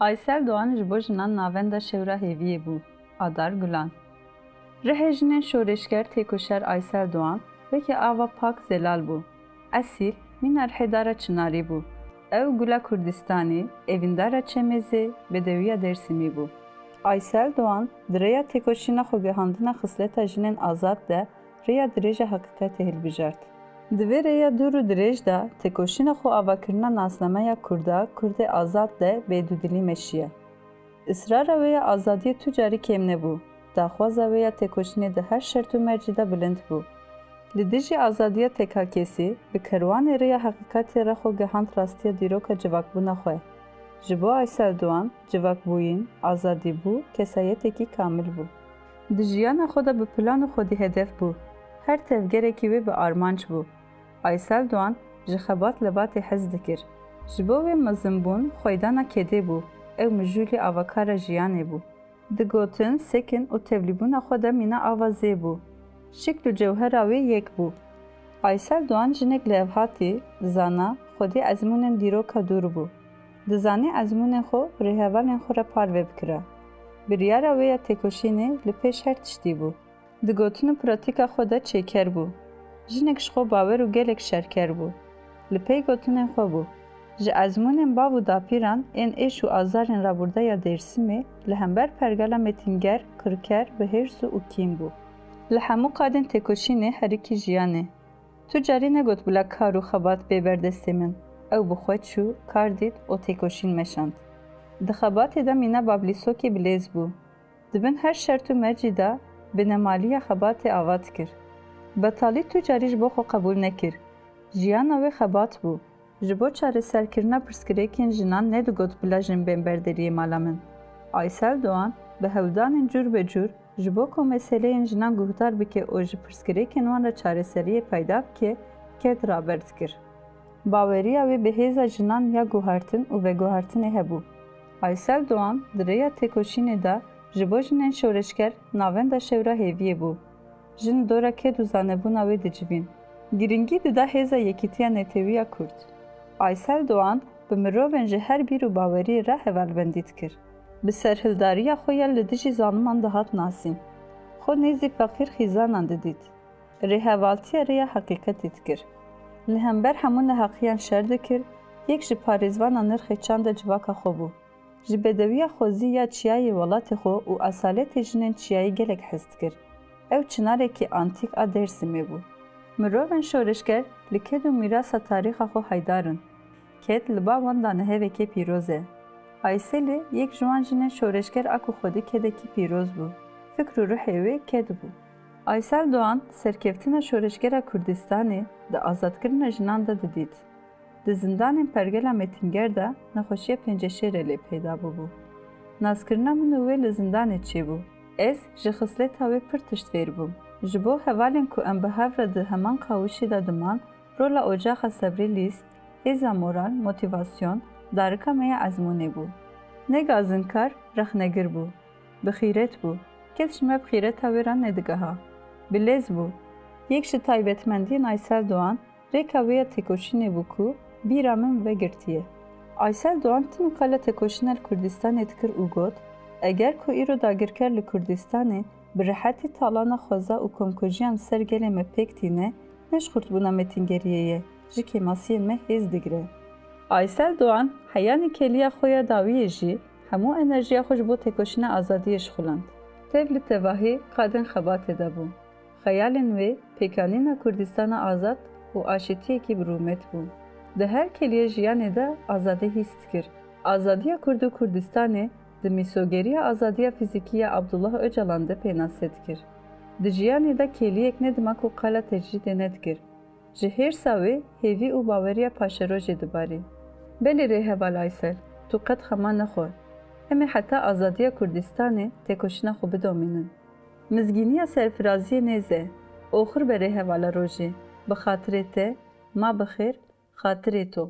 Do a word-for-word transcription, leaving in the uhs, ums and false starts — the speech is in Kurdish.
Aysel Doğan ji bo jinan navenda şewra hêviyê bû. Adar Gulan. Rihê jinên şoreşger têkoşer Aysel Doğan weke ava pak zelal bû. Esîl, mîna rihêdara Çinarî bû. Ew gula Kurdistanî, evîndara Çemêzê, bedewiya Dêrsimî bû. Aysel Doğan di rêya têkoşîna xwegihandina xisleta jinên azad de rêya dirêj a heqîqetê hilbijart. Di vê rêya dûr û dirêj de têkoşîna xwe avakirina nasnameya Kurda, Kurdê azad de bêdûdilî meşiye. Israra wê ya azadiyê tu carî kêm nebû. Daxwaza wê ya têkoşînê di her şert û mercî de bilind bû. Li dijî azadiya tekakesî, bi kerwanê rêya heqîqetê re xwe gihand rastiya dîroka civakbûna xwe. Ji bo Aysel Doğan, civakbûyîn, azadîbû, kesayetekî kamil bû. Di jiyana xwe de bi plan û xwedî hedef bû. Her tevgerekî wê bi armanc bû. Aysel Doğan ji xebat lebatê hez dikir. Ji bo wê mezinbûn xweydana kedê bû, ew mijûlî avakara jiyanê bû. Digotin, sekin û tevlîbûna xwe de mîna ava zê bû. Şikl û cewhera wê yek bû. Aysel Doğan jinek lihevhatî, zana, xwedî ezmûnên dîroka dûr bû. Dizanî ezmûnên xwe rêhevalên xwe re parve bikira. Biryara wê ya têkoşînê li pêş her tiştî bû. Di gotin û pratîka xwe de çêker bû. Jinek ji xwe bawer û gelek şerker bû. Li pey gotinên xwe bû. Ji ezmûnên bav û dapîran ên êş û azarên rabûrdeya Dêrsimê li hember pergala mêtinger, kirker, bihêrs û û kîn bû. Li hemû qadên têkoşînê herikî jiyanê. Tu carî negot bila kar û xebat bê ber destê min. Ew bi xwe çû, kar dît û têkoşîn meşand. Di xebatê de mîna bablîsokê bilêz bû. Di bin her şert û mercî de binemaliya xebatê ava dikir. Betalî tu carî ji bo xwe qebûl nekir. Jiyana wê xebat bû. Ji bo çareserkirina pirsgirêkên jinan nedigot bila jin bên ber deriyê mala min. Aysel Doğan bi hewldanên cûr be cûr ji bo ku meseleyên jinan guhdar bike û ji pirsgirêkên wan re çareseriyê peyda bike, ked raber dikir. Baweriya wê bi hêza jinan ya guhertin û veguhertinê hebû. Aysel Doğan di rêya têkoşînê de ji bo jinên şoreşger navenda şewra hêviyê bû. Jin li dora ked û zanebûna wê dicivîn. Girîngî dida hêza yekîtiya netewî ya Kurd. Aysel Doğan bi mirovên ji her bîr û baweriyê re hevalbendî dikir. Bi serhildariya xwe ya li dijî zaliman dihat nasîn. Xwe nêzî feqîr xîzanan didît. Rêhevaltiya rêya heqîqetê dikir. Li hember hemû neheqiyan şer dikir, yek ji parêzvana nirxê çanda civaka xwe bû. Ji bedewiya xwezî ya çiyayê welatê xwe û esaletê jinên çiyayî gelek hez dikir. Ew çinarekî antîk a Dêrsimê bû. Mirovên şoreşger li ked û mîrasa tarîxa xwe haydar in. Ked li ba wan danehevekê pîroz e. Ayselê yek ji wan jinên şoreşger a ku xwedî kedekî pîroz bû. Fikr û ruhê wê ked bû. Aysel Doğan serkeftina şoreşgera Kurdistanê di azadkirina jinan de didît. Di zindanên pergela Mêtinger de nexweşiya penceşêrê lê peyda bûbû. Naskirina min û wê li zindanê çêbû. Ez ji xisleta wê pir tişt fêr bûm. Ji bo hevalên ku em bi hev re di heman qawişê de diman, rola ocaxa sebrê lîst, hêza moral, motîvasyon, darika me ya ezmûnê bû. Ne gazinkar, rexnegir bû. Bi xîret bû. Kes ji me bi xîreta wê re nedigeha. Bilêz bû. Yek ji taybetmendiyên Aysel Doğan, rêka wê ya têkoşînê bû ku bîra min vegirtiye. Aysel Doğan timî qala têkoşîna li Kurdistanê dikir û got, eger ku îro dagirker li Kurdistanê bi rehetî talana xweza û komkujiyan li ser gelê me pêk tîne, ne ji xurtbûna mêtingeriyê ye, ji kêmasiyên me hêz digire. Aysel Doğan heyanî kêliya xwe ya dawiyê jî hemû enerjiya xwe ji bo têkoşîna azadiyê şixuland. Tev li tevahî qadên xebatê de bû. Xeyalên wê pêkanîna Kurdistana azad û aşîtiyekî bi rûmet bû. Di her kêliyê jiyanê de azadî hîs dikir. Azadiya Kurd û Kurdistanê di mîsogeriya azadiya fîzîkî ya Abdullah Ocalan de pênase dikir. Di jiyanê de kêliyek nedima ku qala tecrîdê nedikir. Ji hêrsa wê hêvî û baweriya paşerojê dibarî. Belê rêheval Aysel, tu qet xema nexwe. Em ê heta azadiya Kurdistanê têkoşîna xwe bidomînin. Mizgîniya serfiraziyê nêz e. Oxir be rêhevala rojê. Bi xatirê te, ma bi xêr, xatirê to.